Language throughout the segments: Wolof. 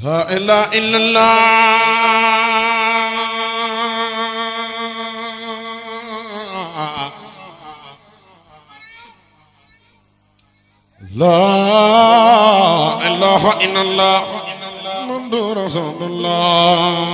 لا إله إلا الله لا إله إلا الله محمد رسول الله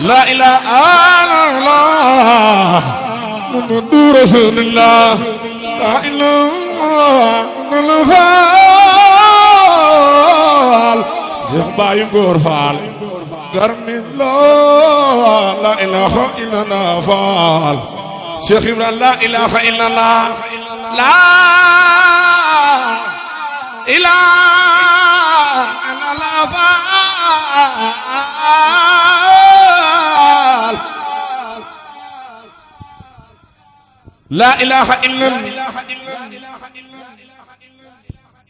لا إله إلا الله محمد رسول الله لا إله إلا الله شيخ باي غور فال غرمي لا إله إلا الله فال شيخ إبراهيم لا إله إلا الله لا إله إلا الله فال لا إله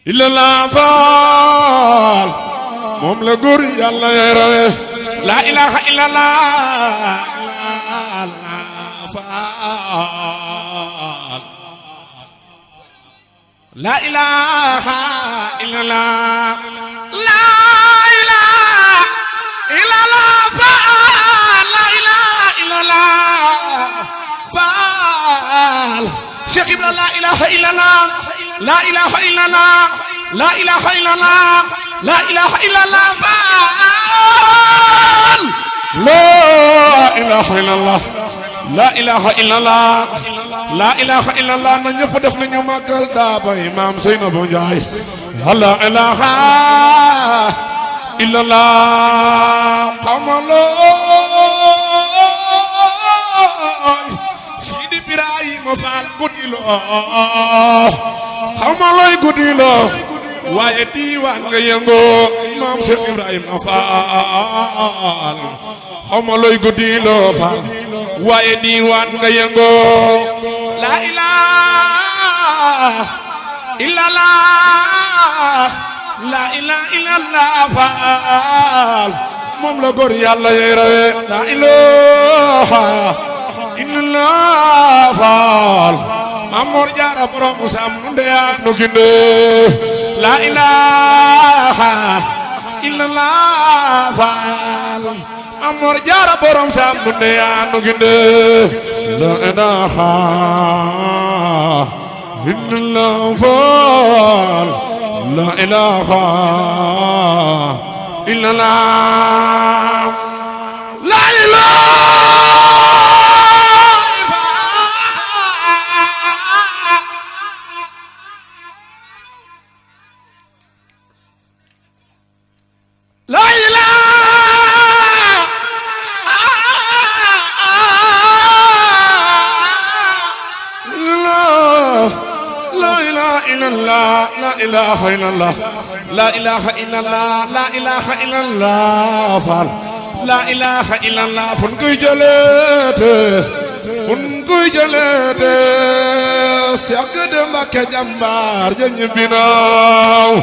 إلا الله فال موم لا غور يالا يروي لا إله إلا الله فال لا إله إلا الله لا إله إلا الله فال لا إله إلا الله فال شيخ إبراهيم لا إله إلا الله لا إله إلا الله لا إله إلا الله لا إله إلا الله فال لا إله إلا الله لا إله إلا الله لا إله إلا الله من يفدف من يوم أكل دابا إمام سينا بنجاي لا إله إلا الله قام الله سيدي إبراهيم فال قديلو قام الله قديلو waaye diiwaan nga yëngoo maam Cheikh Ibrahima Fall xawma looy guddi loo Fall waaye diiwaan nga yëngoo la ilaha illallah la ilaha illallah Fall moom la góor yàlla yey rawe la ilaha illallah Fall Mamor Jaara borom Sam ndeya no ginde la ilaha illallah Fall Mamor Jaara borom Sam ndeya no ginde la ilaha illallah Fall la ilaha illallah la ilaha لا إله إلا الله لا إله إلا الله لا إله إلا الله فال لا إله إلا الله فنكوي جلت سيقد مكة جمبار جنب بناو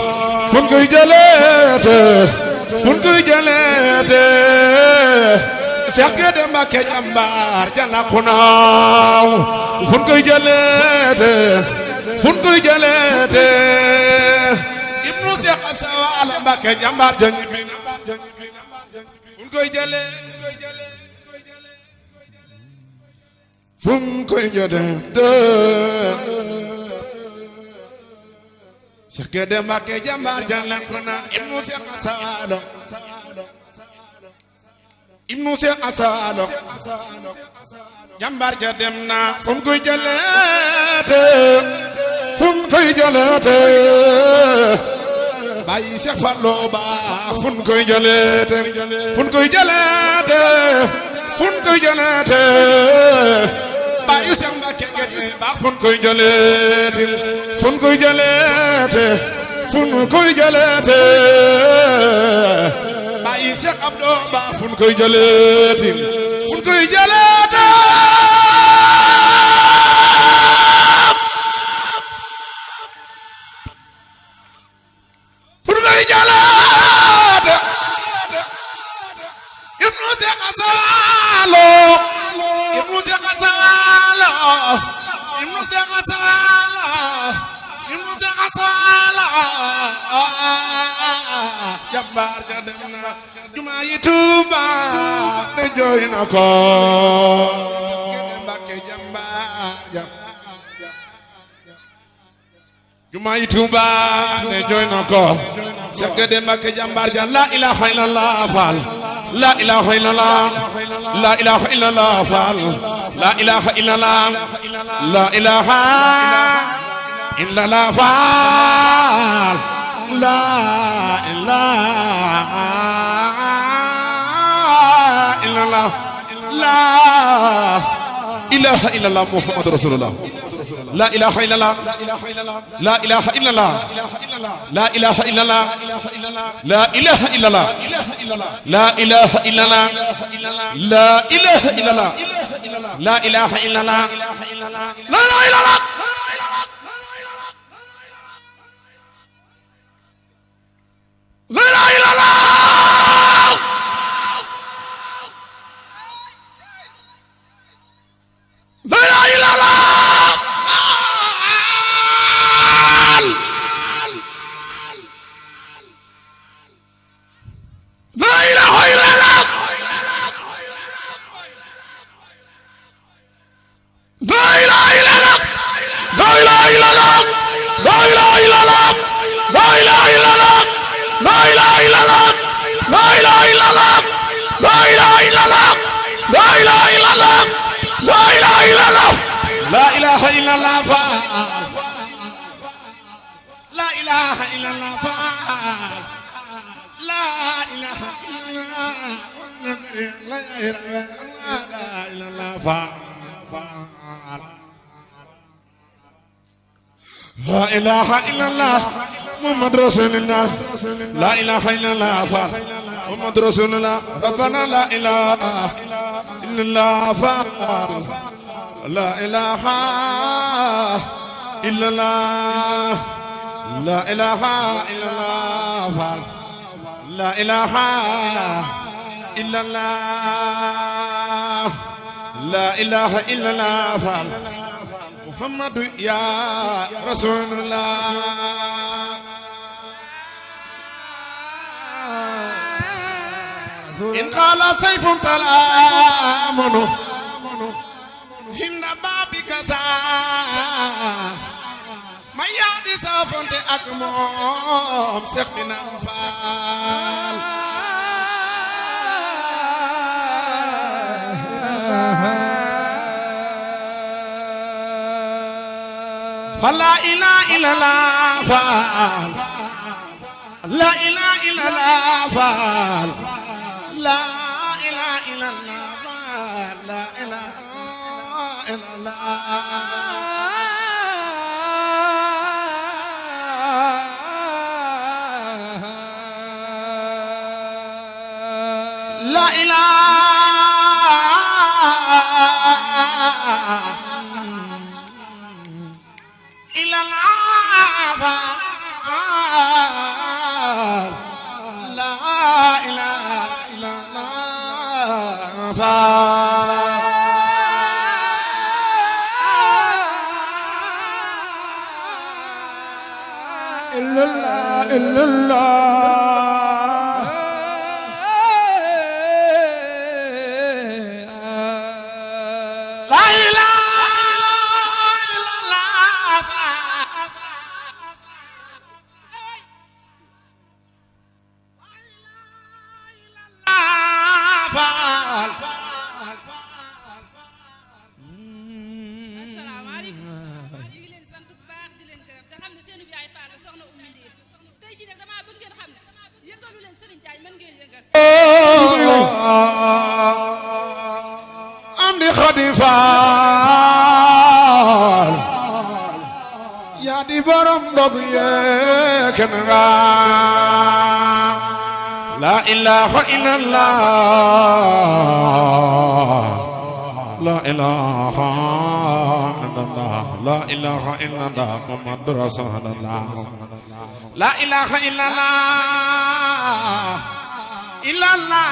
فنكوي جلت سيقد مكة جمبار جنب بناو فنكوي جلت funkuy jëleete ibnu Seex Sawala Mbàkke jàmbaar jañi bi funkuy jëleete Seex Gede Mbàkke jàmbaar jañi ibnu Seex Sawala ibnu Seex Asaalo jàmbaar ja dem na fu mu koy jëleete fu mu koy jëleete bàyyi Seex Fallu ba fu mu koy jëleete fu mu koy jëleete fu mu koy jëleete bàyyi Seex Mbàkke Gédé ba fu mu koy jëleete fu mu koy jëleete fu mu koy jëleete bàyyi Seex Abdou ba fu mu koy jëleete fu mu koy jëleete fu mu koy jëleete ibnu Seex Asaalo ibnu Seex Asaalo ibnu Seex Asaalo ibnu Seex Asaalo jàmbaar ja dem na jumaa yi Tuuba de jooy na ko Mbàkke jàmbaar ja jumaa yi Tuuba de jooy na ko Seex Gédé Mbàkke jàmbaar ja la ilaha illallah faal la ilaha illallah la ilaha illallah faal la ilaha illallah la ilaha illallah faal la ilaha illallah la ilaha illallah muhammadu rasulullah la ilaha illallah la ilaha illallah la ilaha illallah la ilaha illallah la ilaha illallah la ilaha illallah la ilaha illallah la ilaha illallah La ilaha illallah La ilaha illallah La ilaha illallah La ilaha illallah La ilaha illallah La ilaha illallah La ilaha illallah La ilaha illallah La ilaha illallah La ilaha illallah La ilaha illallah La ilaha illallah La ilaha illallah La ilaha illallah La ilaha illallah La ilaha illallah Muhammad Rasulullah La ilaha illallah Muhammad Rasulullah Rabbana la ilaha illallah La ilaha illallah La ilaha illallah La ilaha illallah La ilaha illallah Muhammadu ya Rasulullah in qala sayfun salamun hinda babika sa ma yaadi safonte ak moom Seex Binam Faal la ilaha illallah faal la ilaha illallah faal la ilaha illallah faal la ilaha illallah la ilaha La ilaha illallah illallah La ilaha illallah La ñaati faal yaa di borom ndog yee kenn nga la ilaha illallah la ilaha illallah la ilaha illallah muhammadur rasulullah la ilaha illallah illallah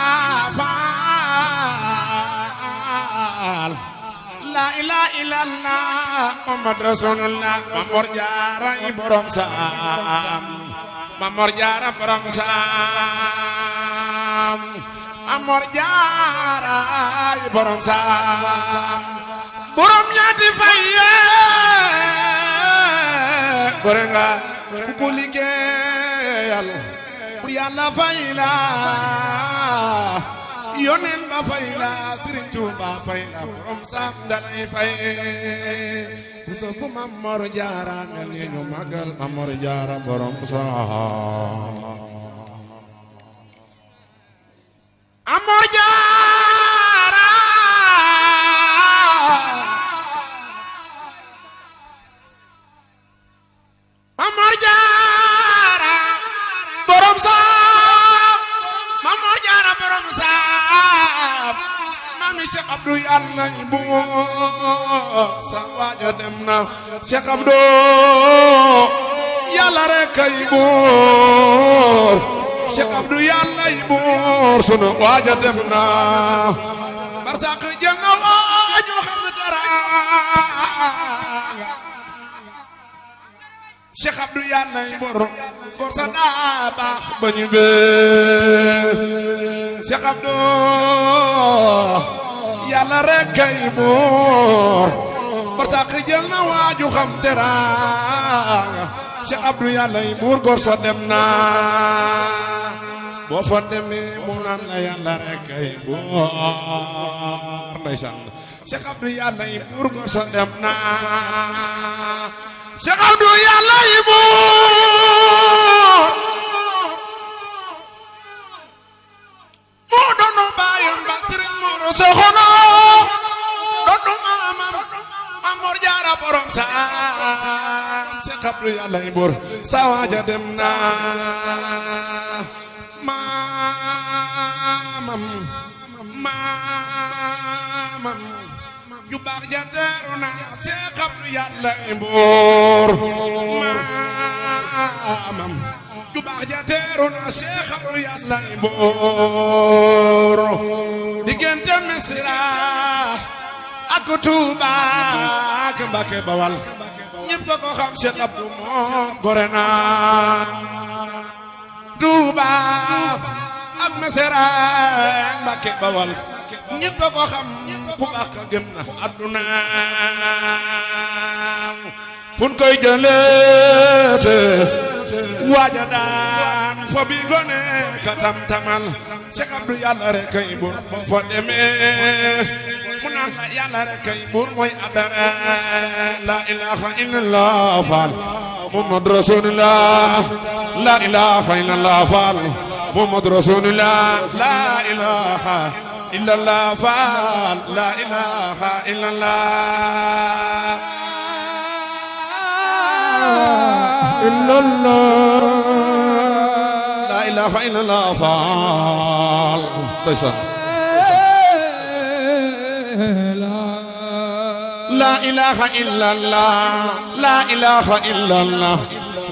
faal la ilaha illallah muhammad rasulullah Mamor Jaara borom saam Mamor Jaara borom saam Mamor Jaara borom saam borom ñaati faye gore nga ku ko liggéeyal pour Yàlla fay la yonen ba fay la Sëriñ Tuuba fay la borom saam dalay fay ku sopp Mamor Jaara ne ñu magal Mamor Jaara borom saam Mamor Jaara Mamor Jaara borom saam Mamor Jaara borom saam Mami Cheikh Abdou Yàlla bu sa waaja dem na Cheikh Abdou Yàlla rek ay buur Cheikh Abdou Yàlla ay buur sunu waaja dem na barsaq jël na waaju xam dara Cheikh Abdou Yàlla ay buur ko sa daa baax ba ñu bee Cheikh Abdou Yàlla rek ay buur barsaq jël na waaju xam dara Cheikh Abdou Yàlla ay buur góor sa dem na boo fa demee mu naan la Yàlla rek ay buur ndeysaan Cheikh Abdou Yàlla ay buur góor sa dem na Cheikh Abdou Yàlla ay buur moo doonu baayam ba Sëriñ Moodu Soxna doonu maamam Mamor Jaara borom saam Cheikh Abdou Yàlla ay buur sa waaja dem na maamam ju baax ja teeru na Cheikh Abdou Yàlla ay buur maamam ju baax ja teeru na Cheikh Abdou Yàlla ay buur diggante Misra ak Tuuba ak Mbàkke Bawal ñépp ko xam Cheikh Abdou moom gore na Tuuba ak Misra Mbàkke Bawal ñépp ko xam ku baax ka gëm na àdduna fun koy jëleete waaja daan fo bi gone ka tam-tamal Cheikh Abdou Yàlla rek kay buur boo fa demee mu naan la Yàlla rek kay buur mooy adara la ilaha illallah faal Muhammad rasulullah la ilaha illallah faal Muhammad rasulullah la ilaha illallah faal la ilaha illallah la ilaha illallah faal la ilaha illallah la ilaha illallah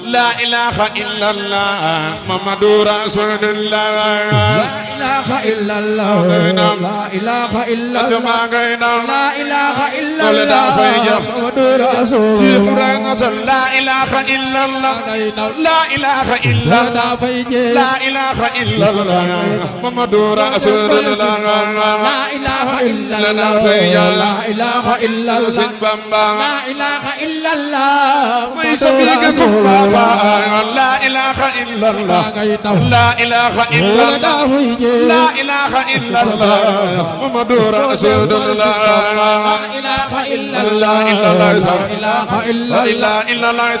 la ilaha illallah Muhammadur rasulullah la ilaha illallah la ilaha illallah la ilaha illallah Muhammadur rasulullah la ilaha illallah la ilaha illallah la ilaha illallah Muhammadur rasulullah la ilaha illallah la ilaha illallah Sin Bamba la ilaha illallah mooy sabiga ko la ilaha illallah la ilaha illallah la ilaha illallah Muhammadur rasulullah la ilaha illallah la ilaha illallah la ilaha illallah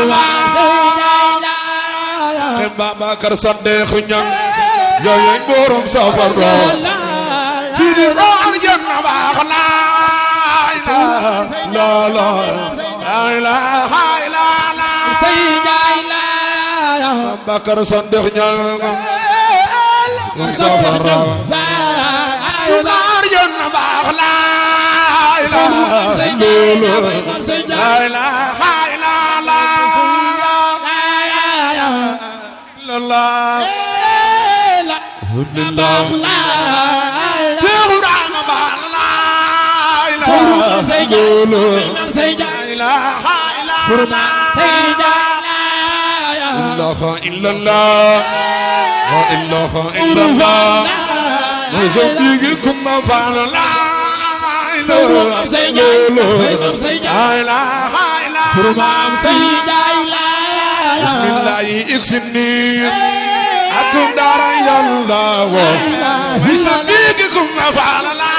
Babacar Sadekh Ñang yooyu borom safar Sidi Roar janna baax la Babacar Sadekh Ñang safar Roar janna baax la akum dara yalla wo bisabikum afala la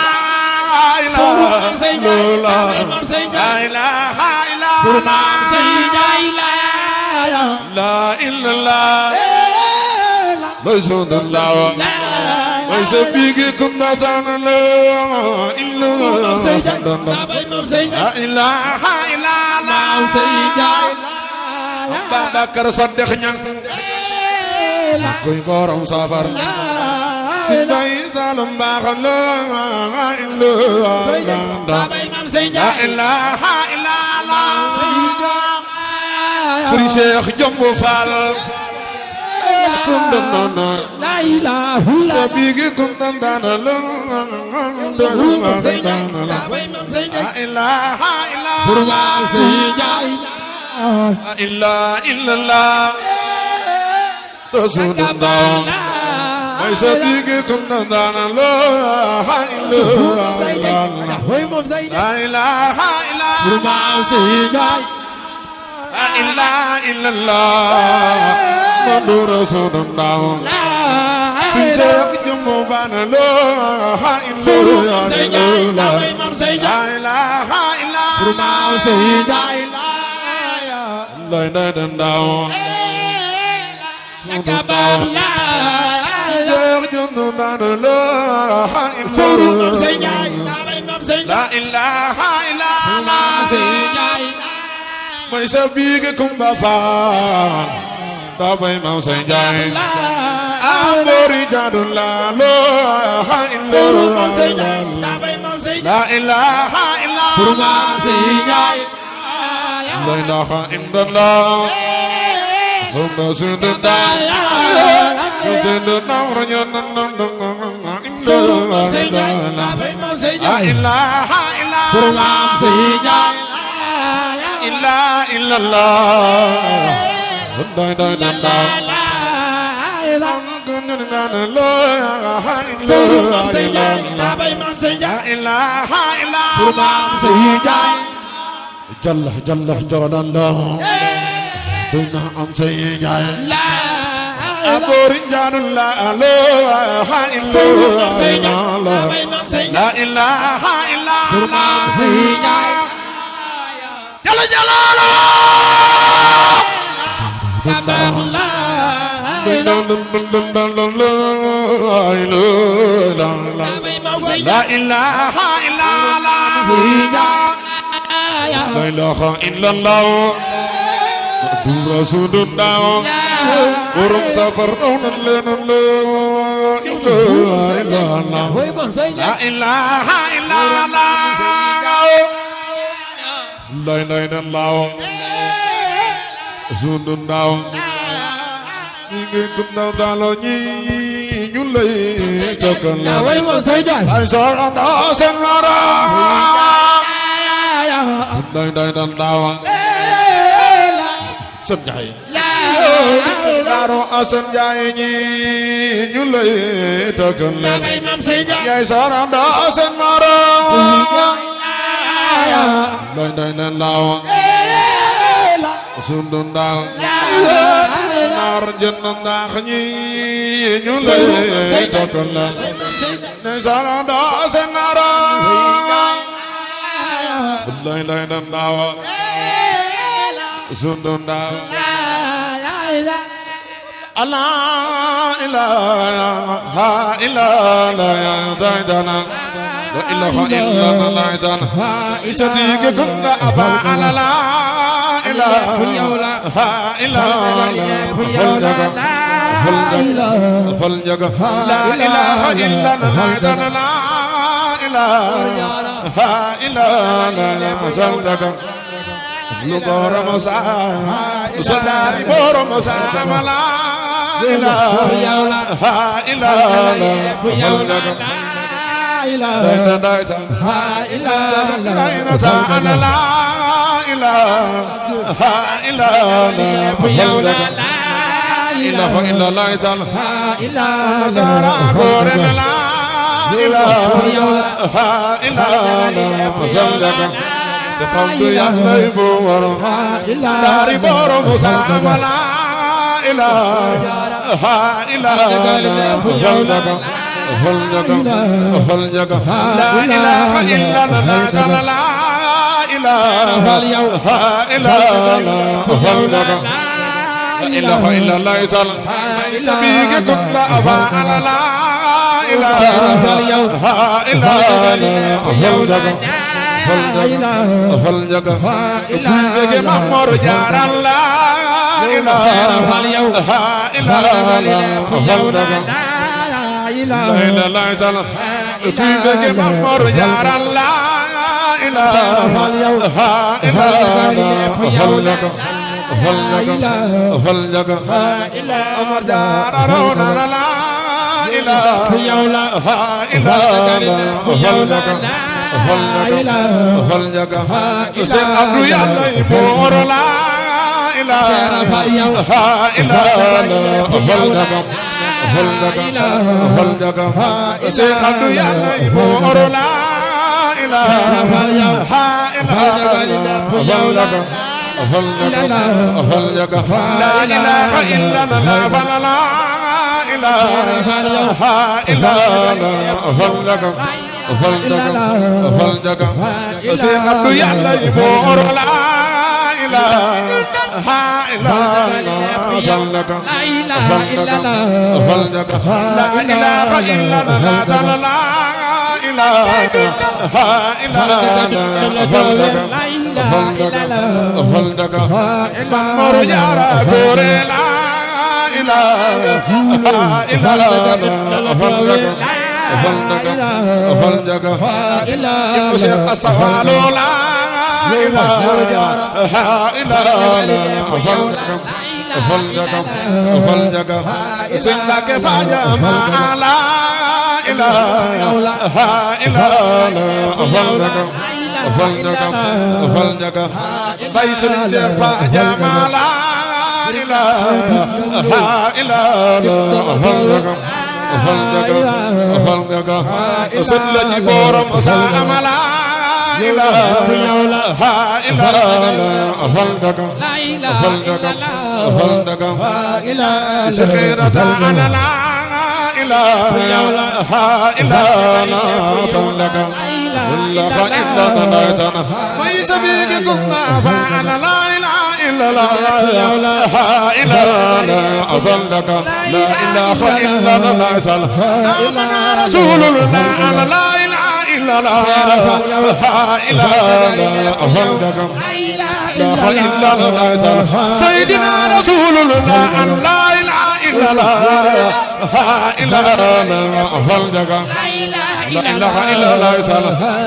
ilaha illallah la ilaha illallah la illallah rasulullah bisabikum natana la ilaha illallah Babacar Sadekh Ñang koy borom safar si bay salam baax la ilaha illallah Sëriñ Cheikh Jombo Fall sundanana la ilaha sabigi kuntandana la ilaha illallah Rasulullah may sabigi kuntandana la ilaha illallah Muhammadu Rasulullah Sëriñ Cheikh Jombo Fall la ilaha illallah la ilaha illallah may sabigi kumba faal tabay mam say jaay amori jadullah la ilaha illallah la ilaha illallah Jallah jallah jalallah Dina am say jaay aborin janullah la ilaha illallah jalla jalala la ilaha illallah la ilaha illallah Rasulullah borom safar la ilaha illallah la ilaha illallah Rasulullah ñi kunna dalo ñi ñu lay tokkal la way mo say jaay ay sara da sen mara la ilaha illallah Sën Njaay Daaro Asan Njaay ñi ñu lay tëggal leen yaay saram da Asan Mara lay day leen laaw sundu ndaw naar jën ndax ñi ñu lay tëggal leen yaay saram da Asan Mara lay day leen laaw Sundunda Allah ilaha illallah ta'ala la ilaha illallah ta'ala isatiga kunta aba ala la ilaha illallah fal jaga la ilaha illallah ta'ala la ilaha illallah fal jaga lu borom sa sallallahu borom sa mala ilaha illallah سقمت يا نيبور داري بورو مساملا إله إله هلجك لا إله إلا الله لا إله إلا الله لا إله إلا الله يسال سبيك كنت أفعل لا إله إلا الله هلجك كنت مأمور جار الله إله إلا الله لا إله إلا الله كنت مأمور جار الله إله إلا الله هلجك أمر جار رونا لا إله إلا الله هلجك سيد عبد يالله يبور لا إله إلا الله هلجك سيد عبد يالله يبور لا إله إلا الله هلجك لا إله إلا الله فلا لا إله إلا الله هلجك سيد عبد يالله يبور لا إله إلا الله هلجك لا إله إلا الله لا إله إلا الله هلجك مأمور يا رجل لا إله إلا الله هلجك يمسك السوال لا إله إلا الله هلجك سنك فجمع لا إله إلا الله هلجك بيس فجمع لا إله إلا الله هلجك سلتي بورم سلام لا إله إلا الله هلجك سخيرة أنا لا إله إلا الله إله إلا الله ما يسبيك كنا فأنا لا إله إلا الله إلا أصلك لا إله إلا الله آمنا رسول الله على لا إله إلا الله إلا أصلك لا إله إلا الله سيدنا رسول الله على لا إله إلا الله إلا أصلك لا إله إلا الله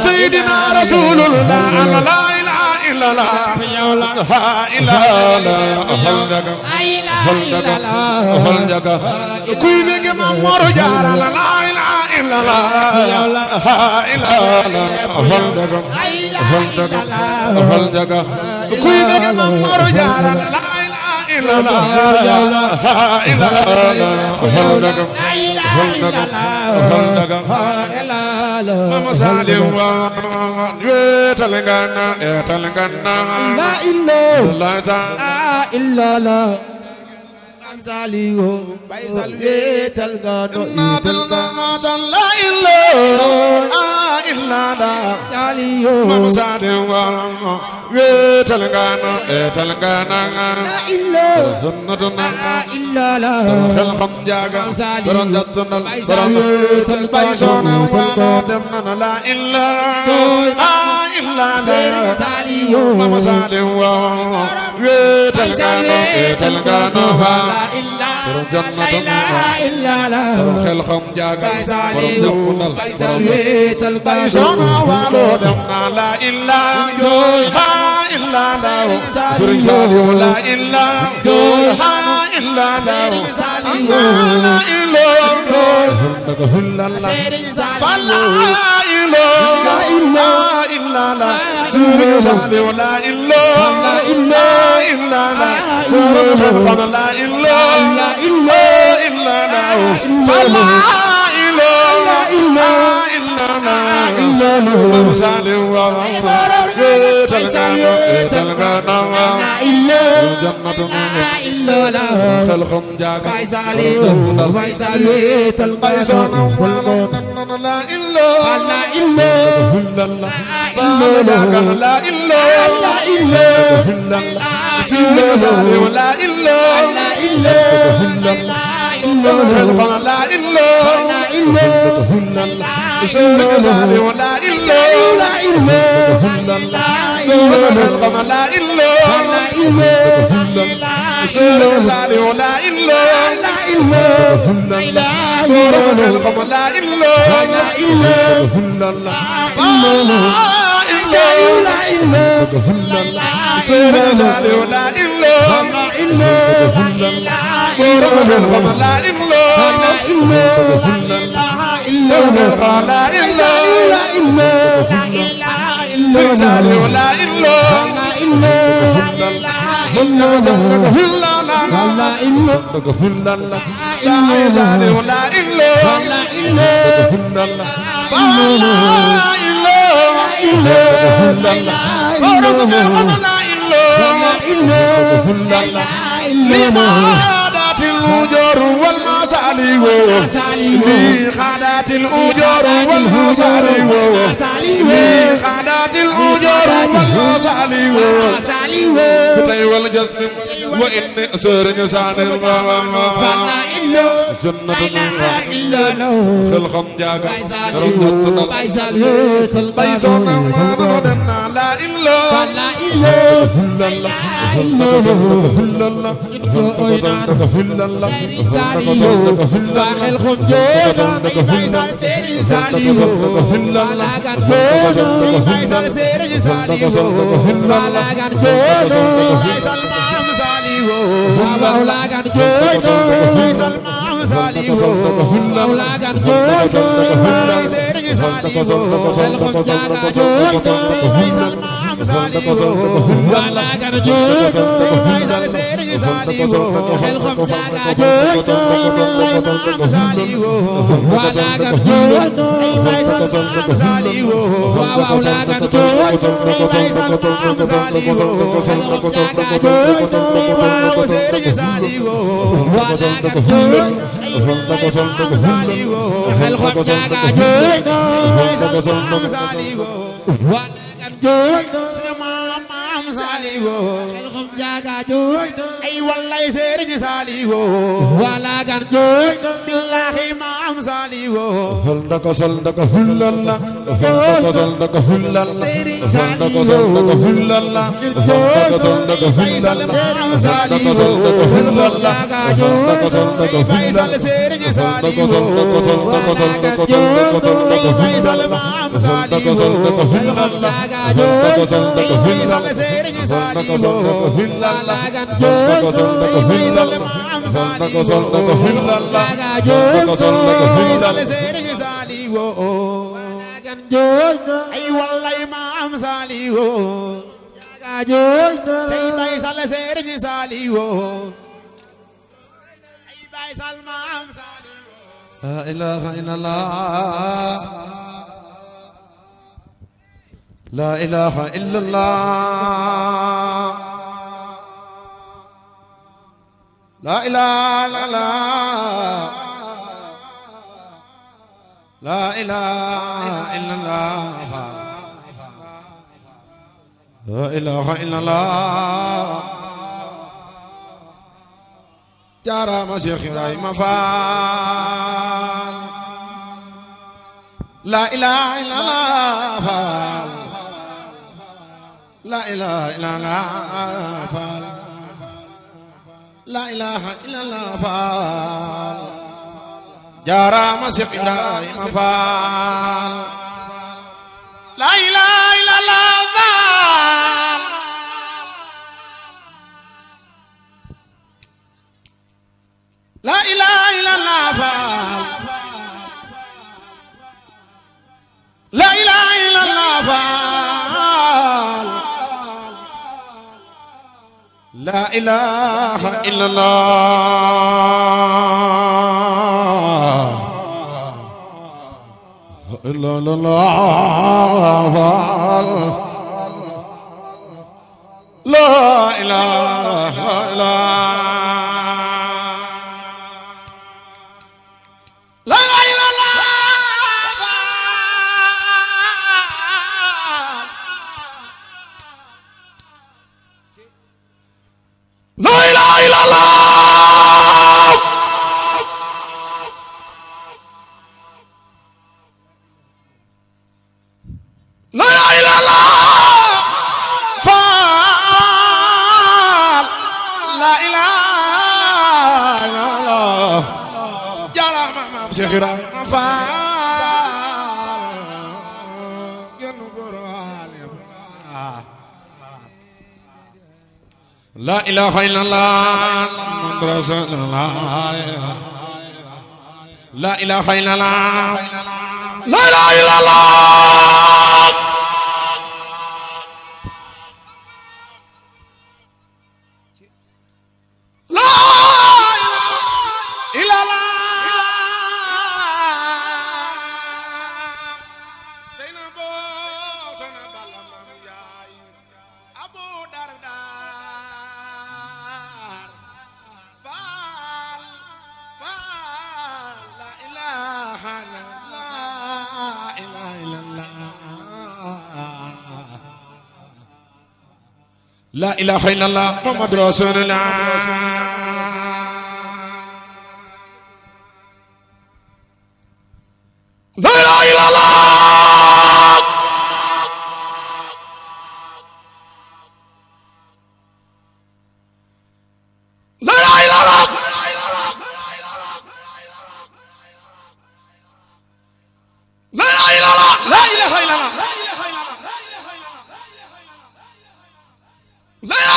سيدنا رسول الله على لا إله إلا الله إلا هلجك هلجك كوي بك مامور جار لا إله إلا الله إلا هلجك هلجك كوي بك مامور جار لا إله إلا الله إلا هلجك هلجك ماما سالم ويتلغنا يتلغنا لا إلا الله ساليو يتلغنا لا إلا Mama Sadio wéetal nga na eetal nga na xel xam jaaga borom jàttandal borom bay soona waano dem na la ilaha illallah Mama Sadio wéetal nga na eetal nga na borom jannatandal borom xel xam jaaga borom jàttandal bay soona waano dem na la ilaha illallah Sëriñ Saliou la ilaha illallah la ilaha illallah fala ilaha illallah Sëriñ Saliou la ilaha illallah la ilaha illallah fala ilaha illallah Mama Sadio talgana jannatuna khalqum jaga baysana la ilaha illallah la ilaha illallah la الأجور والمصالح خادات الأجور والمصالح خادات الأجور والمصالح بتاي والجسد وإن سرج سان جنة خلقم جاك رمضان بيسونا ودنا لا إله إلا الله باخل خمجوتا فيصل سيري ساليو ولا كان جوتا فيصل سيري ساليو ولا كان جوتا فيصل مام ساليو ولا كان جوتا فيصل مام ساليو ولا كان جوتا سيري ساليو الخمجاكا جوتا فيصل مام ساليو ولا كان جوتا فيصل سيري ساليو الخمجاكا جوتا ساليو ولا كان جوتا فيصل مام ساليو ولا كان جوتا فيصل مام ساليو الخمجاكا جوتا سيري ساليو ولا كان جوتا فيصل مام ساليو الخمجاكا جوتا فيصل مام ساليو ولا كان جوتا مام ساليو الخمجاكا جوتا أي والله سيري ساليو ولا كان جوتا بالله مام ساليو هلدك سلدك هللا هلدك هللا سيري ساليو هللا هلدك فيصل مام ساليو الخمجاكا جوتا فيصل سيري ساليو ولا كان جوتا فيصل مام ساليو الخمجاكا جوتا فيصل سيري ساليو ولا كان جوتا فيصل مام ساليو الخمجاكا جوتا فيصل سيري ساليو ولا كان جوتا أي والله مام ساليو جوتا فيصل سيري ساليو أي فيصل مام ساليو لا إله إلا الله لا إله إلا الله لا إله إلا الله لا إله إلا الله لا إله إلا الله جارا مسيح إبراهيم فال لا إله إلا الله فال لا إله إلا الله فال لا إله إلا الله فال جارا مسيح إبراهيم فال لا إله إلا الله فال لا إله إلا الله فال لا إله إلا الله فال لا إله إلا الله إلا الله فال لا إله إلا لا إله إلا الله لا إله إلا الله فال لا إله إلا الله جرى ما بسخرة فال لا إله إلا الله محمد رسول الله لا إله إلا الله لا إله إلا الله لا إله إلا الله سينبو سنبالا مزياي أبو دردار فال لا إله إلا الله لا إله إلا الله محمد رسول الله لا إله إلا الله لا إله إلا الله لا إله إلا الله لا إله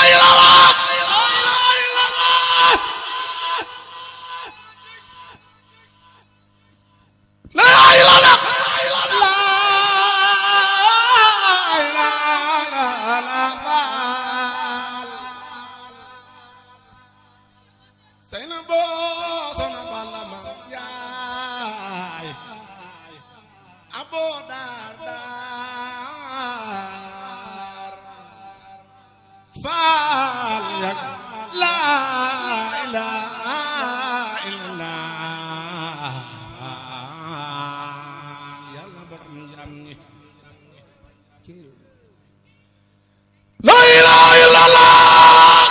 إلا الله لا إله إلا الله لا إله إلا الله سينبو سنبالا مزياي أبو دردار فال لا إله إلا الله يلا برم جامني لا إله إلا الله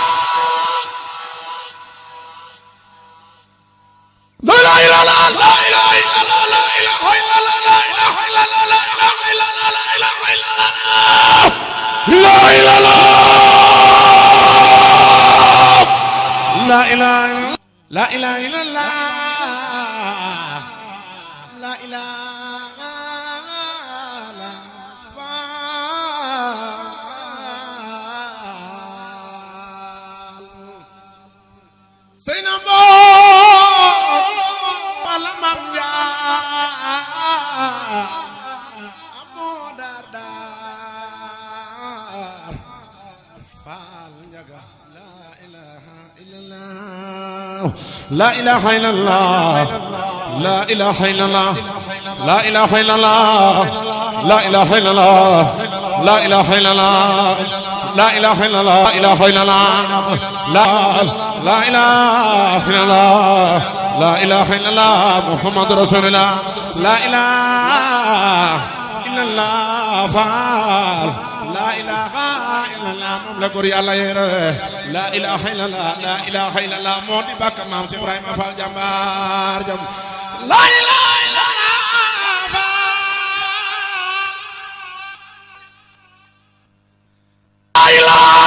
لا إله إلا الله لا إله إلا الله لا إله إلا الله لا إله إلا الله لا إله إلا الله لا إله إلا الله لا إله لا إله إلا الله لا إله سينبو فلمم يا أبو دردار فال نجا لا إله إلا الله لا إله إلا الله لا إله إلا الله لا إله إلا الله لا إله إلا الله لا إله إلا الله لا إله إلا الله لا إله إلا الله لا إله إلا الله محمد رسول الله لا إله إلا الله فعل la ilaha illallah moom la góor yàlla yéera la ilaha illallah la ilaha illallah moo di bàkk maam Cheikh Ibrahima Fall jàmbaar jam la ilaha illallah la ilaha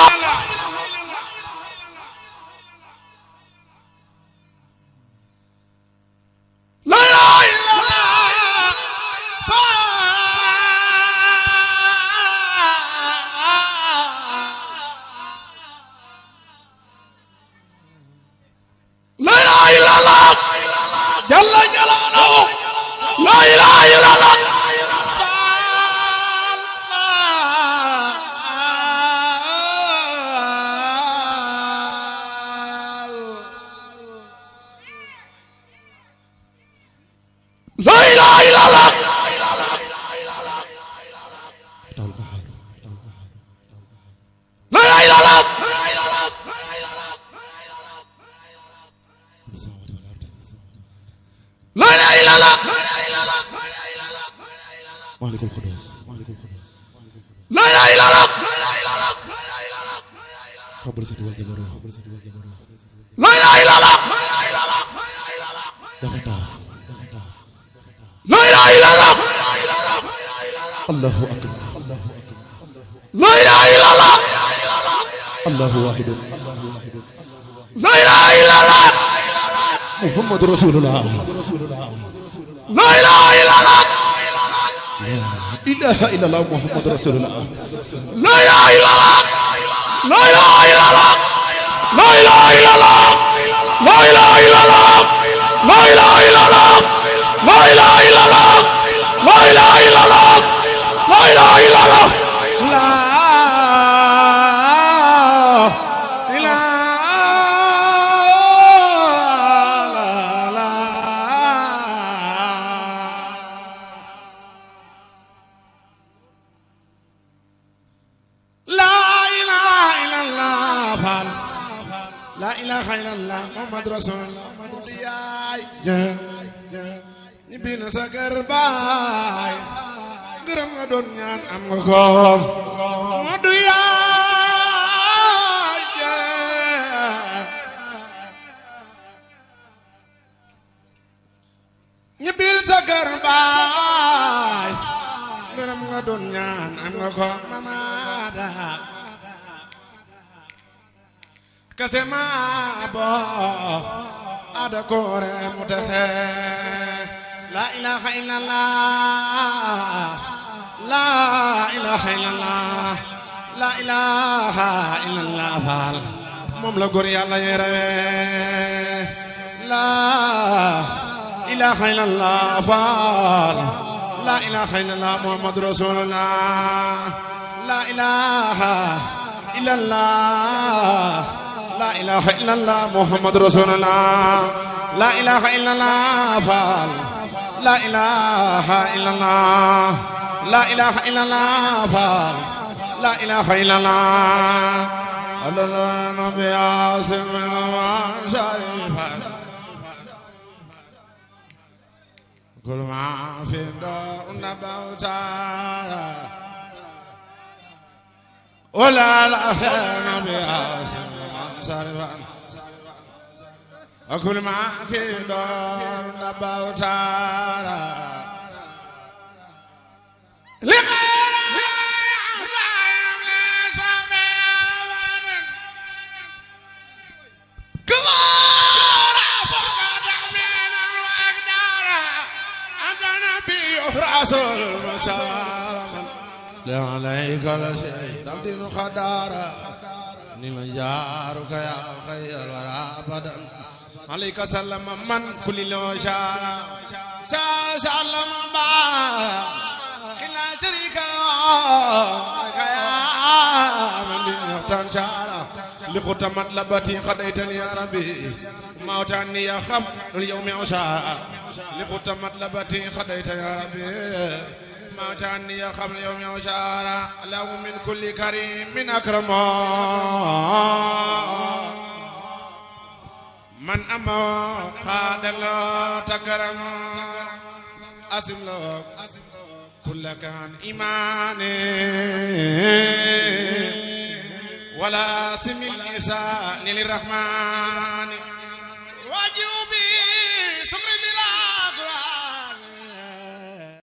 Jalla jalaaluhu la ilaha illallah la ilaha illallah la ilaha illallah la ilaha illallah Maalikul Quddus la ilaha illallah Rabbul Izzati wal Jabarut la ilaha illallah la ilaha illallah Allahu akbar la ilaha illallah Allahu wahid la ilaha illallah Muhammadur Rasulullah la ilaha illallah la ilaha illallah Muhammadur Rasulullah la ilaha illallah la ilaha illallah la ilaha illallah la ilaha illallah la ilaha illallah la ilaha illallah la ilaha illallah la ilaha illallah la ilaha illallah Muhammad Rasulullah yaay ñibbi na sa kër baay gërëm nga doon ñaan am nga ko Madu yaay ñibbil sa kër baay gërëm nga doon ñaan am nga ko mamada kasema bo ada kore mutahe la ilaha illallah la ilaha illallah la ilaha illallah fal moom la góor yàlla yérawe la ilaha illallah fal la ilaha illallah Muhammad Rasulullah la ilaha illallah la ilaha illallah Muhammad Rasulullah la ilaha illallah fal la ilaha illallah la ilaha illallah fal la ilaha illallah Allah nabi asim man sharifa kul ma fi dar nabauta wala la nabi asim sarifan akul ma fi dar nabawtara rasul musallam la alayka la shay dabdin khadara nima jaaruka ya khayral wara abadan alayka salam man kulli lo shara salam ba khila sharika ya man bi tan shara li khutamat labati khadaytani ya rabbi mautani ya khab lil yawmi usara li khutamat labati khadaytani ya rabbi mautani ya khab lil yawmi usara lahu min kulli karim min akrama man ama khadalo takarama asim lo kullakan imane ولا سم الإنسان للرحمن واجب